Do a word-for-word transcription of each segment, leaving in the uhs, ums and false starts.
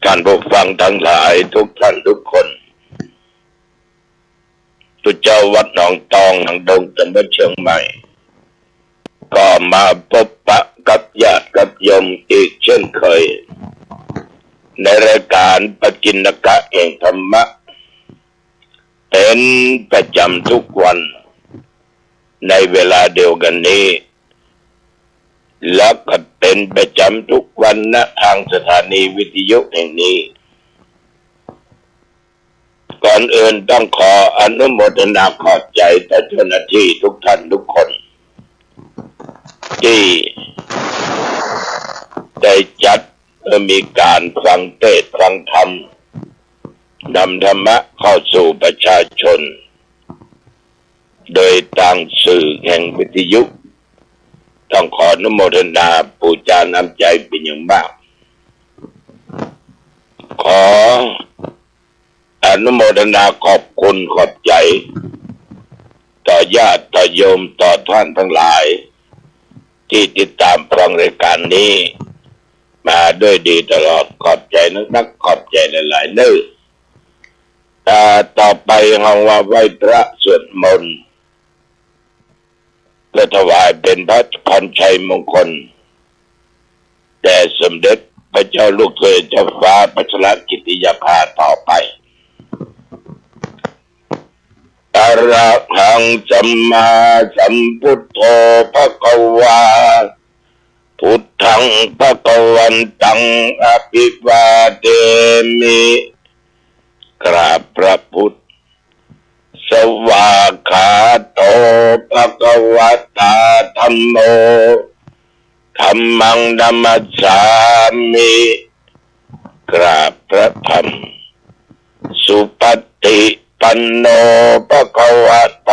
ท่านผู้ฟังทั้งหลายทุกท่านทุกคน ตุ๊เจ้าวัดหนองตอง หนองดง จังหวัดเชียงใหม่ ก็มาพบปะกับญาติกับโยมอีกเช่นเคย ในรายการปกิณกะแห่งธรรมะ เป็นประจำทุกวัน ในเวลาเดียวกันนี้ และก็เป็นประจำทุกวัน ณ ทางสถานีวิทยุแห่งนี้ ก่อนอื่นต้องขออนุโมทนาขอบใจต่อเจ้าหน้าที่ทุกท่านทุกคน ที่ได้จัดให้มีการฟังเทศน์ฟังธรรม นำธรรมะเข้าสู่ประชาชน โดยตางสื่อแห่งวิทยุ ต้องขออนุโมทนาปู๋จาน้ำใจ๋เป๋นอย่างมาก ขออนุโมทนาขอบคุณขอบใจ๋ ต่อญาติต่อโยมต่อท่านทั้งหลาย ตี้ติดต๋ามฟังรายการนี้มาด้วยดีตลอด ขอบใจ๋นักๆ ขอบใจ๋หลายๆ เน่อ อ่า ต่อไปเฮาว่าไหว้พระสวดมนต์ เพื่อถวายเป๋นพระพรชัยมงคล แด่สมเด็จพระเจ้าลูกเธอเจ้าฟ้าพัชรกิติยาภาต่อไป อะระหังสัมมาสัมพุทโธภะคะวา พุทธังภะคะวันตังอะภิวาเทมิ กราบพระพุทธ สวากขาโตภะคะวะตาธัมโม ธัมมังนะมัสสามิ กราบพระธรรม สุปฏิปันโนภะคะวะโต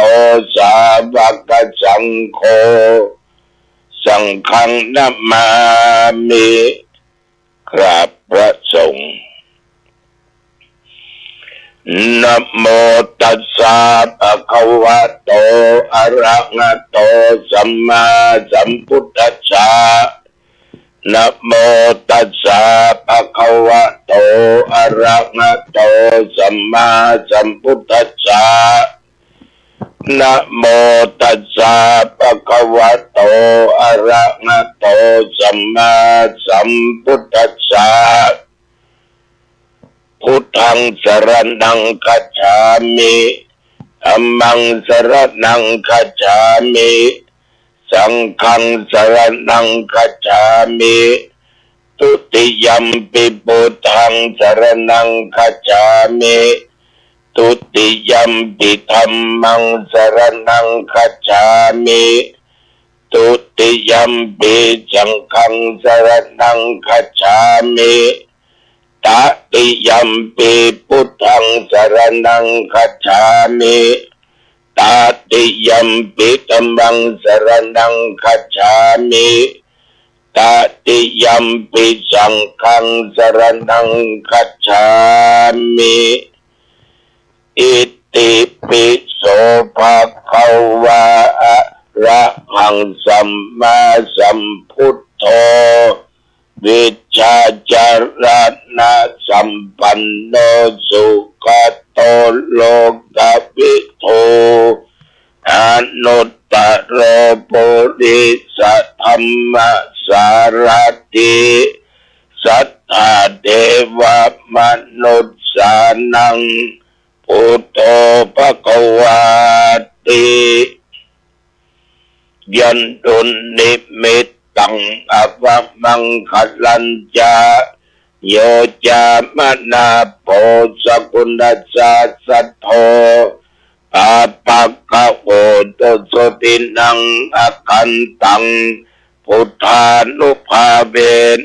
สาวกสังโฆ สังฆังนะมามิ กราบพระสงฆ์ นะโมตัสสะภะคะวะโต อะระหะโต สัมมาสัมพุทธัสสะ นะโมตัสสะภะคะวะโต อะระหะโต สัมมาสัมพุทธัสสะ นะโมตัสสะภะคะวะโต อะระหะโต สัมมาสัมพุทธัสสะ พุทธังสะระณังคัจฉามิ ธัมมังสะระณังคัจฉามิ สังฆังสะระณังคัจฉามิ ทุติยัมปิพุทธังสะระณังคัจฉามิ ทุติยัมปิธัมมังสะระณังคัจฉามิ ทุติยัมปิสังฆังสะระณังคัจฉามิ ตติยัมปิพุทธังสะระณังคัจฉามิ ตติยัมปิธัมมังสะระณังคัจฉามิ ตติยัมปิสังฆังสะระณังคัจฉามิ อิติปิโสภะคะวา อะระหังสัมมาสัมพุทโธ วิชชาจารณะสัมปันโน สุขะโตโลกะวิทู อนุตตะโรปุริสะธัมมะสารถิ สัตถาเทวะมนุสสานัง พุทโธภะคะวาติ ยันตุนนิมิตตัง อวะมังคะลัญจะ โย จามะนาโผ สะกุณัสสะ สัทโธ ปาปะกะโห ตุ สุตินัง อะคันตัง พุทธานุภาเว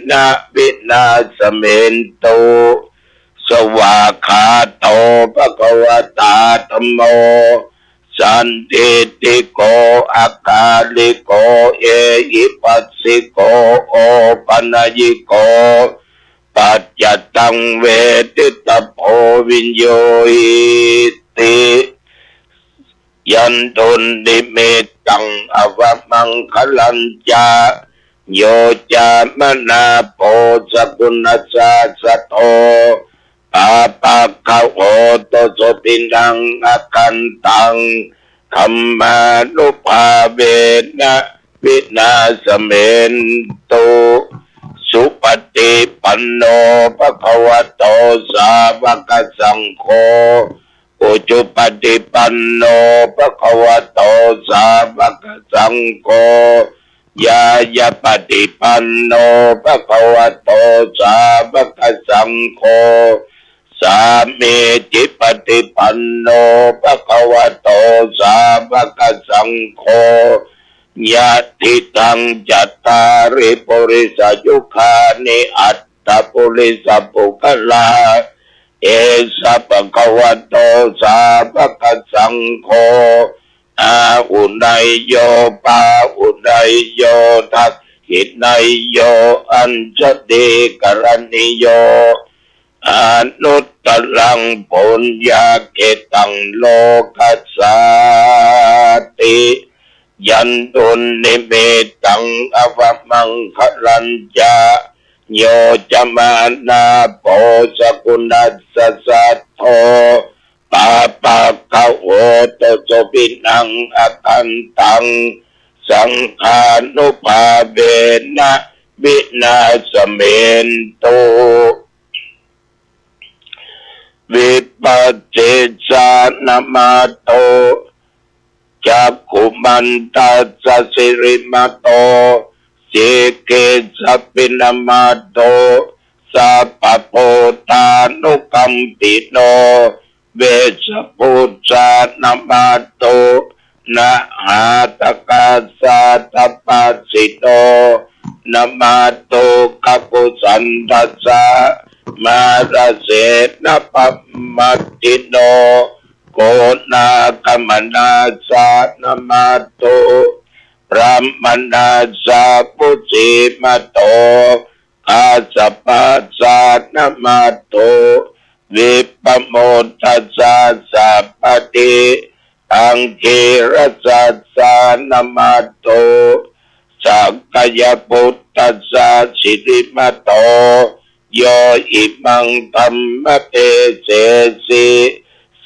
นะ วินาสะเมนตุ สวากขาโต ภะคะวะตา ธัมโม สันทิฏฐิโก อะกาลิโก เอหิปัสสิโก โอปะนะยิโก ปัจจะตัง เวทิตะโพ วิญญูหิติ ยันตุนนิมิตตัง อวะมังคะลัญจะ โย จามนาโป สกุณัสสะ สัตโธ ปาปะกะโห ตุสุทินนัง อคันตัง ธัมมานุภาเวนะ วินาสเมนตุ สุปะติปันโน ภะคะวะโต สาวะกะสังโฆ อุจุปะติปันโน ภะคะวะโต สาวะกะสังโฆ ญาณปะติปันโน ภะคะวะโต สาวะกะสังโฆ สามีจิปะติปันโน ภะคะวะโต สาวะกะสังโฆ ยะถิตัง จัตตาริ ปุริสายุคานิ อัตตะปุริสะปุคคลา เอสะภะคะวะโต สาวะกะสังโฆ อาหุเนยโย ปาหุเนยโย ทักขิเนยโย อัญชลีกะรณีโย อนุตตรัง ปุญญาเขตัง โลกัสสาติ ยันตุนนิมิตตัง อวะมังคะลัญจะ โย จามนาโป สกุณัสสะ สัตโธ ปาปะกะโห ตุสุทินนัง อคันตัง สังฆานุภาเวนะ วินาสเมนตุ วิปัสสิสานะมาโต จักขุมันตัสสะ สิริมาโต สีเคสะปินะมาโต สัพพะโพธานุกัมปิโน เวสสะภูสานะมาโต นะหาตะกาสาตะปาสสิโน นะมาโต กะกุสันทัสสะ มาราเสนะปะมัตถิโน โกนาคมนาสานะมาโต พรามมนาสาวุสีมาโต กาสปาสานะมาโต วิปโมทัสสะ สัพพะทิ อังคีรสัสสานะมาโต สักกะยะปุตตัสสะ สิริมาโต โย อิมังธัมมะเตเสสิ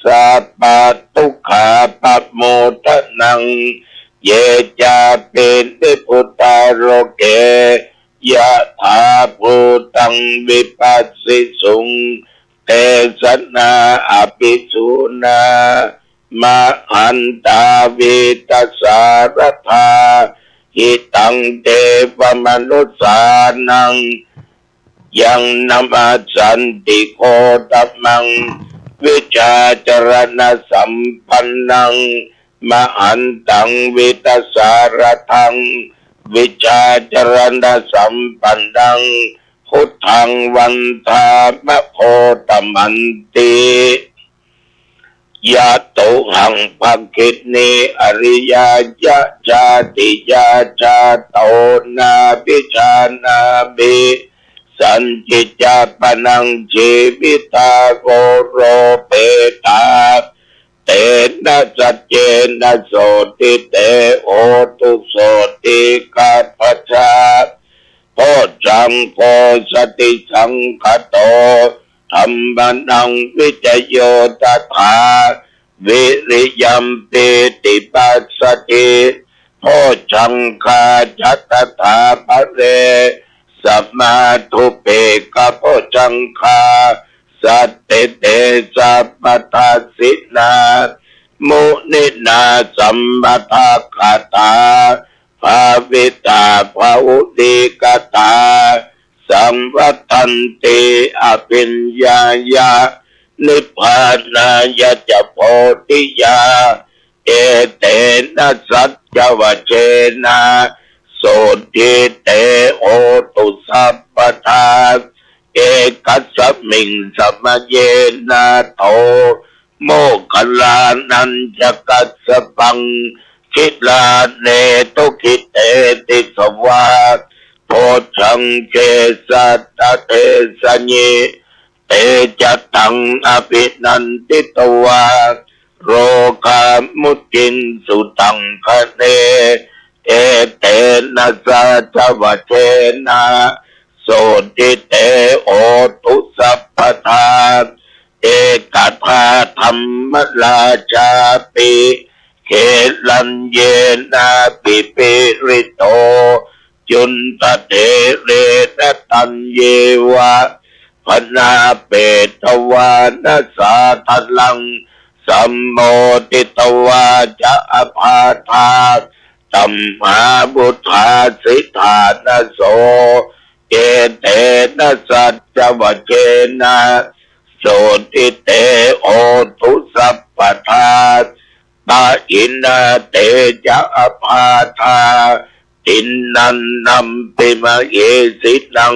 สัพพะทุกขาปะโมทะนัง เยจาปินิพพุตาโลเก ยะถาภูตังวิปัสสิสุง เตสะนาอะภิสูนา มะหันตา วีตสาระธา หิตัง เตวะมะนุสสานัง ยังนะมัสสันติโคตมัง วิชาจารณะสัมปันนัง มะหันตัง วีตสาระธัง วิชาจารณะสัมปันนัง พุทธัง วันทามะโคตมันติ ยะโตหัง ภักขินี อะริยายะจาติยา จาโต นาภิจานามิ สันติจาปะนัง จีวิตา โวโรเปตา เตนะ สัจเจนะ โสติ เต โหตุ โสติ ข้าพเจ้า โพชฌังโค สติสังคาโต ธัมมานัง วิจโย ตถา วิริยัม ปีติปัสสะทิ โพชฌังคา จะ ตถา พะเร สะมา ทุปเปกขะโพชฌังคา สันติ เต สัพพะทัสสินา มุนินา สัมมะทักขะตา ภาวิตา บาหุลีกะตา สังวัตถันติ อะภิญญายะ นิพพานายะจะ โพธิยา เอเตนะ สัจจวะเจนะ โสตถิ เต โหตุ สัพพะทา เอกัสสะมิง สะมะเยนะ โต โมคคัลลานัญจะกัสสะปัง กิลาเนตุ กิเตติสวา โพชฌังเข สัตตะเทสะยิ เตจะตัง อะภินันทิตวา โรคามุจจินสุตังคะเน Etena saccavajjena sotthi te hotu sabbadā. Ekadā dhammarājāpi gelaññenābhipīḷito cundattherena taññeva bhaṇāpetvāna sādaraṃ sammoditvā ca apādā tamhā vuṭṭhāsi ṭhānaso. Etena saccavajjena sotthi te hotu sabbadā. Pahīnā te ca apādā tiṇṇannampi mahesinaṃ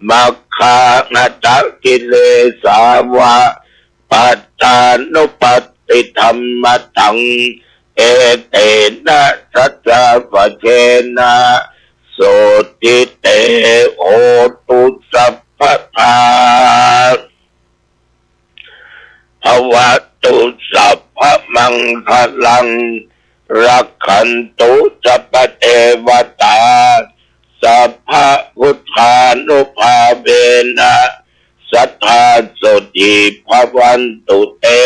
maggāhatakilesā va pattānuppattidhammataṃ. Etena saccavajjena sotthi te hotu sabbadā. Bhavatu sabbamaṅgalaṃ rakkhantu sabbadevatā sabbabuddhānubhāvena sadā sotthī bhavantu te.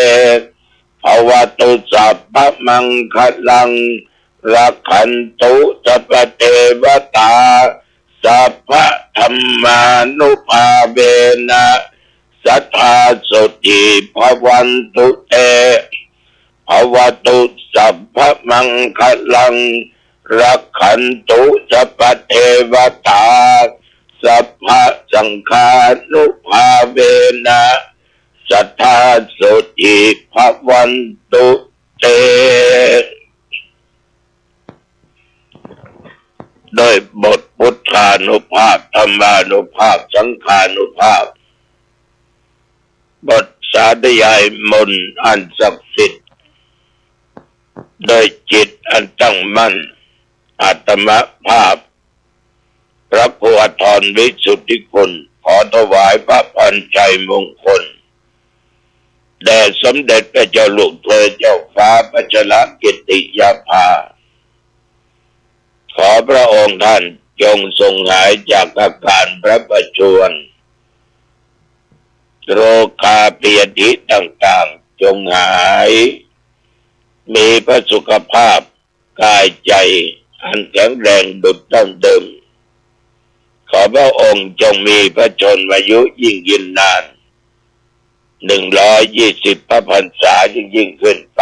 Bhavatu sabbamaṅgalaṃ rakkhantu sabbadevatā sabbadhammānubhāvena sadā sotthī bhavantu te. Bhavatu sabbamaṅgalaṃ rakkhantu sabbadevatā sabbasaṅghānubhāvena sadā sotthī bhavantu te. ด้วยบทพุทธานุภาพ ธัมมานุภาพ สังฆานุภาพ บทสาธยายมนต์อันศักดิ์สิทธิ์ ด้วยจิตอันตั้งมั่น อาตมภาพ พระครูอาทรวิสุทธิคุณ ขอถวายพระพรชัยมงคล แด่สมเด็จพระเจ้าลูกเธอเจ้าฟ้าพัชรกิติยาภา ขอพระองค์ท่านจงทรงหายจากอาการพระประชวร โรคาพยาธิต่างๆ จงหาย มีพระสุขภาพกายใจอันแข็งแรงดุจดั้งเดิม ขอพระองค์จงมีพระชนมายุยิ่งยืนนาน หนึ่งร้อยยี่สิบพระพรรษายิ่งๆ ขึ้นไป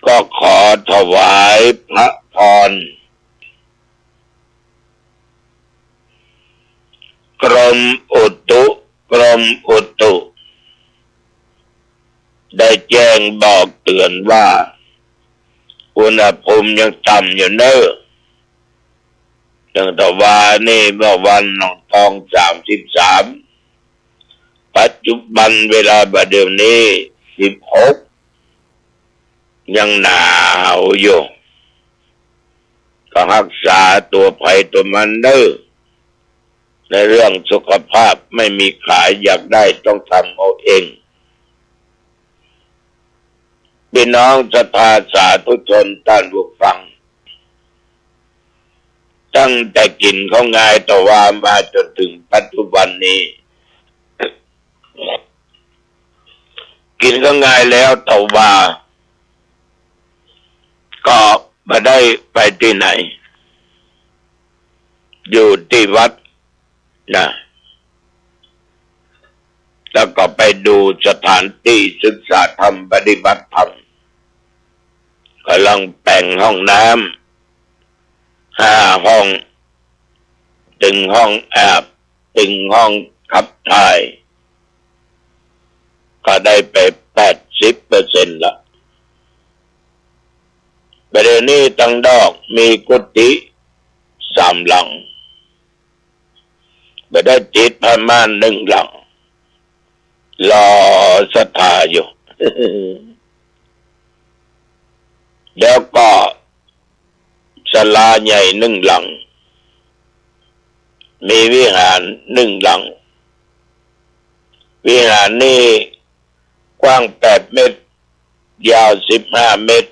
ก็ขอถวายพระพร กรมอุตุ กรมอุตุ ได้แจ้งบอกเตือนว่า อุณหภูมิยังต่ำอยู่เน้อ อย่างตะวานี่เมื่อวานหนองตอง สามสิบสาม ปัจจุบันเวลาบ่ายเดี๋ยวนี้ สิบหก ยังหนาวอยู่ ก็ฮักษาตั๋วไผตั๋วมันเน้อ ในเรื่องสุขภาพไม่มีขาย อยากได้ต้องทำเอาเอง พี่น้องศรัทธาสาธุชนท่านผู้ฟัง ตั้งแต่กิ๋นข้าวงายตะวามาจนถึงปัจจุบันนี้ กิ๋นข้าวงายแล้วตะวา ก็บ่ได้ไปตี้ไหน อยู่ตี้วัดนะ แล้วก็ไปดูสถานตี้ศึกษาธรรมปฏิบัติธรรม ก่ำลังแป๋งห้องน้ำ ห้าห้อง ตึงห้องอาบ ตึงห้องขับถ่าย ก็ได้ไป แปดสิบเปอร์เซ็นต์ ละ บ่ายเดี๋ยวนี้ตังดอกมีกุฏิสามหลัง บ่ายได้ติดผ้าม่านหนึ่งหลัง รอศรัทธาอยู่ แล้วก็ ศาลาใหญ่หนึ่งหลัง มีวิหารหนึ่งหลัง วิหารนี่กว้างแปดเมตร ยาวสิบห้าเมตร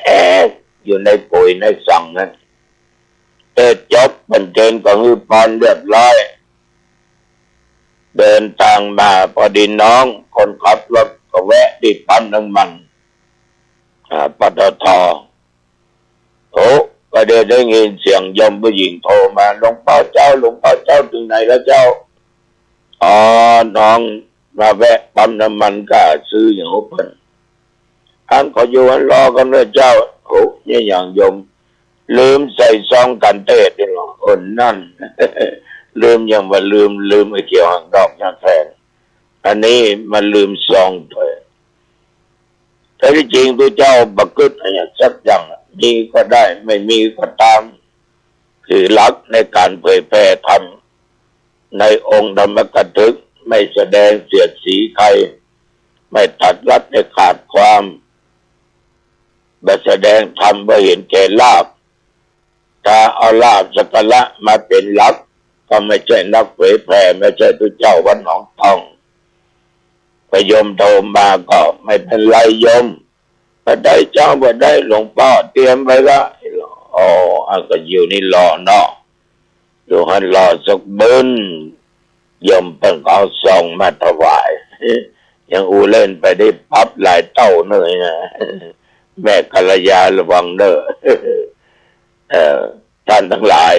แอะๆ อยู่ในก๋วยในสังนั้น เตจบเปิ้นเกณฑ์ก็หื้อปอนเรียบร้อย เดินตางมา พอดีน้องคนขับรถก็แวะตี้ปั๊มน้ำมัน อ่า ปตท. โอ้ ก็ได้ ได้ยินเสียงโยมผู้หญิงโทรมา "หลวงป้อเจ้า หลวงป้อเจ้า เถิงไหนแล้วเจ้า?" "อ๋อ น้องมาแวะปั๊มน้ำมันก้า ซื้ออย่างฮู้เปิ้น" "อั้นก็อยู่หั้นรอก่อนเน่อเจ้า" โอ้ เยียะหยังโยม ลืมใส่ซองกั๋นเตะตี้ลอ โอ้ นั่น ลืมหยังบ่าลืม ลืมไอ้เขียวหางดอกหน้าแข้ง อันนี้มาลืมซองตวย แต่ตี้จริงตุ๊เจ้าบ่กึ๊ดอะหยังสักอย่าง มีก็ได้ ไม่มีก็ต๋าม คือหลักในก๋านเผยแผ่ธรรมในองค์ธรรมกถึก ไม่แสดงเสียดสีใคร ไม่ตัดรัดให้ขาดความ บ่แสดงธรรมบ่เห็นแก่ลาภ ถ้าเอาลาภสักการะมาเป๋นหลัก ก็ไม่ใช่นักเผยแผ่ ไม่ใช่ตุ๊เจ้าวัดหนองตอง พอโยมโทรมาก็ "ไม่เป๋นไรโยม" "บ่ได้เจ้า บ่ได้ หลวงป้อเตรียมไว้ละ" "อ๋อ อั้นก็อยู่นี่รอเนาะ อยู่หั้นรอสักบึ้น" โยมเปิ้นก็เอาซองมาถวาย ยังอู้เล่นไปได้ปั๊บหลายเต้าเน่อนะ แม่กัลยาระวังเน่อ เอ่อ ท่านทั้งหลาย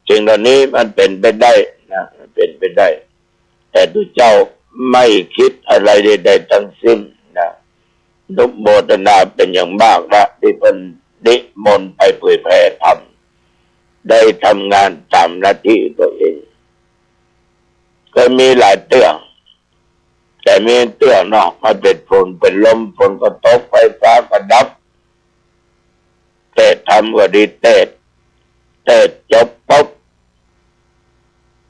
สิ่งเหล่านี้มันเป๋นไปได้นะ เป๋นไปได้ แต่ตุ๊เจ้า ไม่คิดอะไรใดๆ ทั้งสิ้นนะ อนุโมทนาเป๋นอย่างมากนะ ตี้เปิ้นนิมนต์ไปเผยแผ่ธรรม ได้ทำงานต๋ามหน้าตี้ตั๋วเอง ก็มีหลายเตื้อ แต่มีเตื้อเนาะ มันเป๋นฝนเป๋นลม ฝนก็ตก ไฟฟ้าก็ดับ เตสน์ธรรมก็ดี เตสน์ เตสน์จบปุ๊บ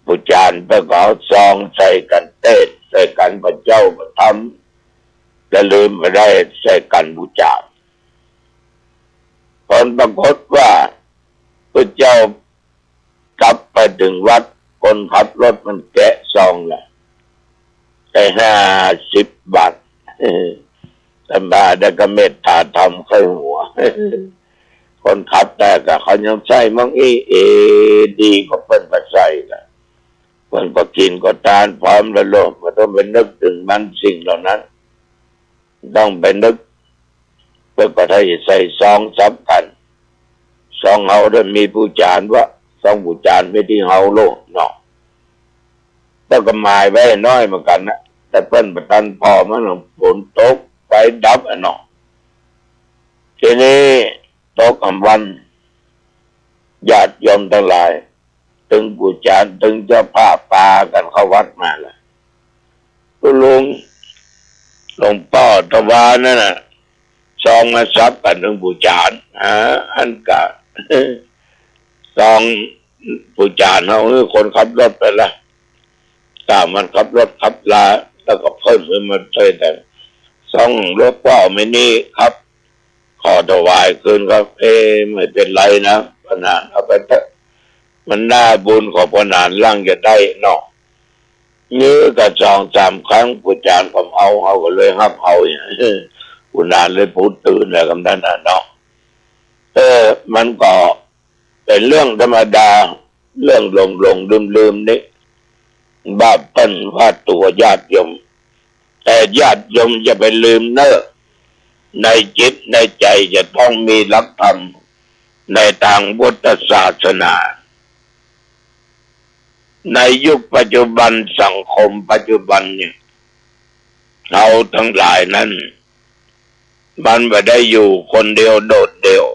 ปู่จ๋ารย์เปิ้นก็เอาซองใส่กั๋น เตสน์ใส่กั๋น พระเจ้าพระธรรม แล้วลืมบ่ได้ใส่กั๋นปู่จ๋ารย์ ผลปรากฏว่า พระเจ้า กลับไปเถิงวัด คนขับรถมันแกะซองละ ได้ห้าสิบบาท อาตมาได้ก็เมตตาธรรมใค่หัว อืม คนขับได้ก็เขายังใส้มั่งอี้ เอ ดีกว่าเปิ้นบ่ใส้ละ เปิ้นก็กิ๋นก็ตานพร้อมแล้วโลด บ่ต้องไปนึกเถิงมันสิ่งเหล่านั้น ต้องไปนึก เปิ้นก็ได้ใส่ซองสับกั๋น ซองเฮาได้มีปู่จ๋ารย์วะ ซองปู่จ๋ารย์มีตี้เฮาโลดเนาะ เปิ้นก็หมายไว้น้อยเหมือนกั๋นนะ แต่เปิ้นบ่ตันผ่อมัน ฝนตก ไฟดับอะเนาะ ทีนี้ตกกลางวัน ญาติโยมตังหลาย เถิงปู่จ๋ารย์ เถิงเจ้าภาพปากั๋นเข้าวัดมาละ ตุ๊ลุง หลวงป้อตะวานั่นน่ะ ซองมาสับกั๋นเถิงปู่จ๋ารย์ อ่า อันกะ ซองปู่จ๋ารย์เฮา คนขับรถไปละ ต๋ามมันขับรถขับลา แล้วก็เปิ้นหื้อมาใส่ แต่ซองหลวงป้อไม่มีครับ ขอถวายคืนครับ เอ๊ะ ไม่เป๋นไรนะ ป้อหนานเอาไปเต๊อะ มันหน้าบุญของป้อหนานหลังจะได้เนาะ ยื้อกั๋นสองสามครั้ง ปู่จ๋ารย์ก็เอา เฮาก็เลยฮับเอาเนี่ย ป้อหนานเลยพูดตื่นเลยกำนั้นน่ะเนาะ เออ มันก็เป๋นเรื่องธรรมดา เรื่องหลงๆ ลืมๆ นี่ บ่าเปิ้นว่าตั๋วญาติโยม แต่ญาติโยมอย่าไปลืมเน่อ ในจิตในใจ๋จะต้องมีหลักธรรมในตางพุทธศาสนา ในยุคปัจจุบันสังคมปัจจุบันเนี่ย เฮาตังหลายนั้น มันบ่ได้อยู่คนเดียวโดดเดี่ยว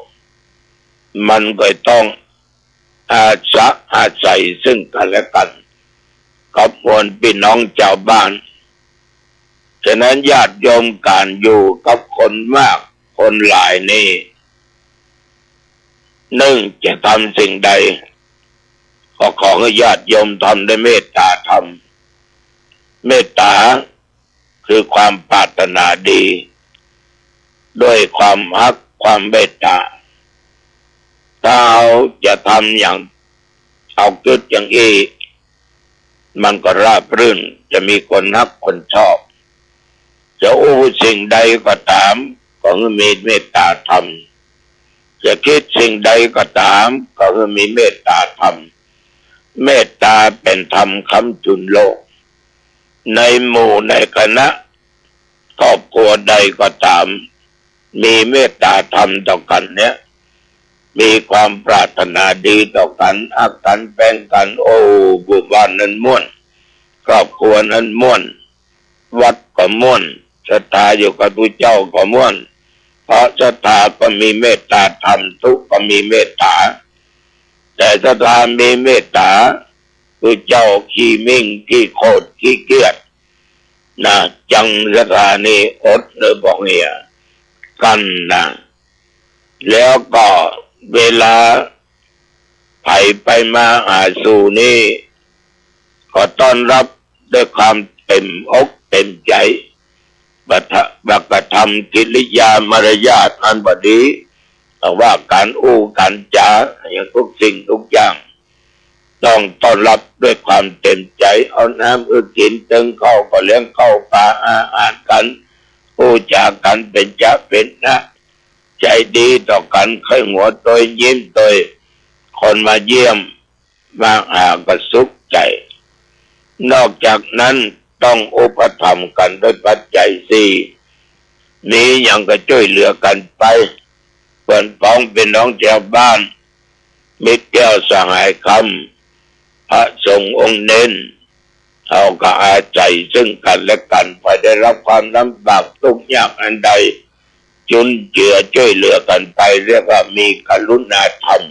มันก็ต้อง อาสะอาศัยซึ่งกั๋นและกั๋น กับมวลปี้น้องจาวบ้าน ฉะนั้นญาติโยมก๋านอยู่กับคนมากคนหลายนี่ นึ่งจะทำสิ่งใด ก็ขอหื้อญาติโยมทำด้วยเมตตาธรรม เมตตา คือความปรารถนาดี ด้วยความฮักความเมตตา ถ้าเฮาจะทำอย่าง เอากึ๊ดอย่างอี้ มันก็ราบรื่น จะมีคนฮักคนชอบ จะอู้สิ่งใดก็ต๋าม ก็หื้อมีเมตตาธรรม จะกึ๊ดสิ่งใดก็ต๋าม ก็หื้อมีเมตตาธรรม เมตตาเป๋นธรรมค้ำจุนโลก ในหมู่ในคณะ ครอบครัวใดก็ต๋าม มีเมตตาธรรมต่อกั๋นเนี่ย มีความปรารถนาดีต่อกั๋น ฮักกั๋นแป๋งกั๋น โอ้ หมู่บ้านนั้นม่วน ครอบครัวนั้นม่วน วัดก็ม่วน ศรัทธาอยู่กับพระเจ้าก็ม่วน เพราะศรัทธาก็มีเมตตาธรรม ทุกข์ก็มีเมตตา แต่ศรัทธามีเมตตา พระเจ้าขี้มิ่งขี้โขดขี้เกียจ นะ จังศรัทธานี่อดเน่อบอกเนี่ย กั้นนะ แล้วก็เวลาใผไปมาหาสู่นี่ ก็ต้อนฮับด้วยความเต๋มอกเต๋มใจ๋ บักกะทำกิริยามารยาทอันบ่ดี ว่าก๋านอู้ก๋านจ๋า อย่างทุกสิ่งทุกอย่าง ต้องต้อนฮับด้วยความเต๋มใจ๋ เอาน้ำหื้อกิ๋น เติมข้าวก็เลี้ยงข้าวปลาอาหารกั๋น อู้จ๋ากั๋นเป๋นจ๊ะเป๋นนะ ใจ๋ดีต่อกั๋น ใค่หัวตวยยิ้มตวย คนมาเยี่ยม มาหาก็สุขใจ๋ นอกจากนั้นต้องอุปถัมภ์กั๋นด้วยปัจจัยสี่ มีหยังก็จ้วยเหลือกั๋นไป เปื้อนป๊องปี้น้องจาวบ้าน มิตรแก้วสหายคำ พระสงฆ์องค์เณร เฮาก็อาศัยซึ่งกั๋นและกั๋น ใผได้ฮับความลำบากตุ๊กข์ยากอันใด จุนเจือจ้วยเหลือกั๋นไป เรียกว่ามีกรุณาธรรม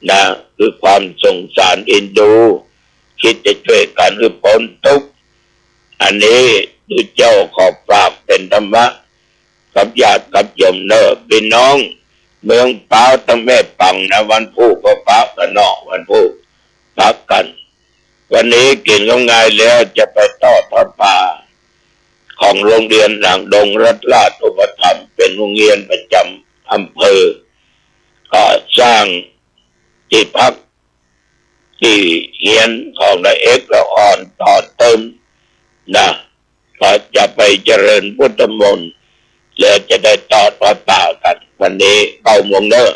นะ คือความสงสารเอ็นดู กึ๊ดจะจ้วยกั๋นหื้อป๊นตุ๊กข์ อันนี้ตุ๊เจ้าขอฝากเป๋นธรรมะ กับญาติกับโยมเน่อ ปี้น้องเมืองป๊าวตังแม่ปังนะ วันพูกก็ปะกั๋นเนาะ วันพูกปะกั๋น วันนี้กิ๋นข้าวงายแล้วจะไปตอดผ้าป่า ของโฮงเฮียนหางดงรัฐราชอุปถัมภ์ เป๋นโฮงเฮียนประจ๋ำอำเภอ ก็สร้างตี้พัก ตี้เฮียนของละเอกละอ่อนต่อเติมนะ ก็จะไปเจริญพุทธมนต์ แล้วจะได้ตอดผ้าป่ากั๋น วันนี้เก้าโมงเน่อ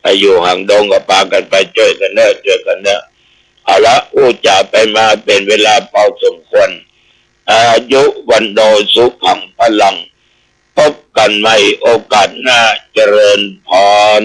ใผอยู่หางดงก็ปากั๋นไป จ้วยกั๋นเน่อ จ้วยกั๋นเน่อ เอาละ อู้จ๋าไปมาเป๋นเวลาพอสมควร อายุวัณโณสุขังพลัง พบกั๋นใหม่โอกาสหน้า เจริญพร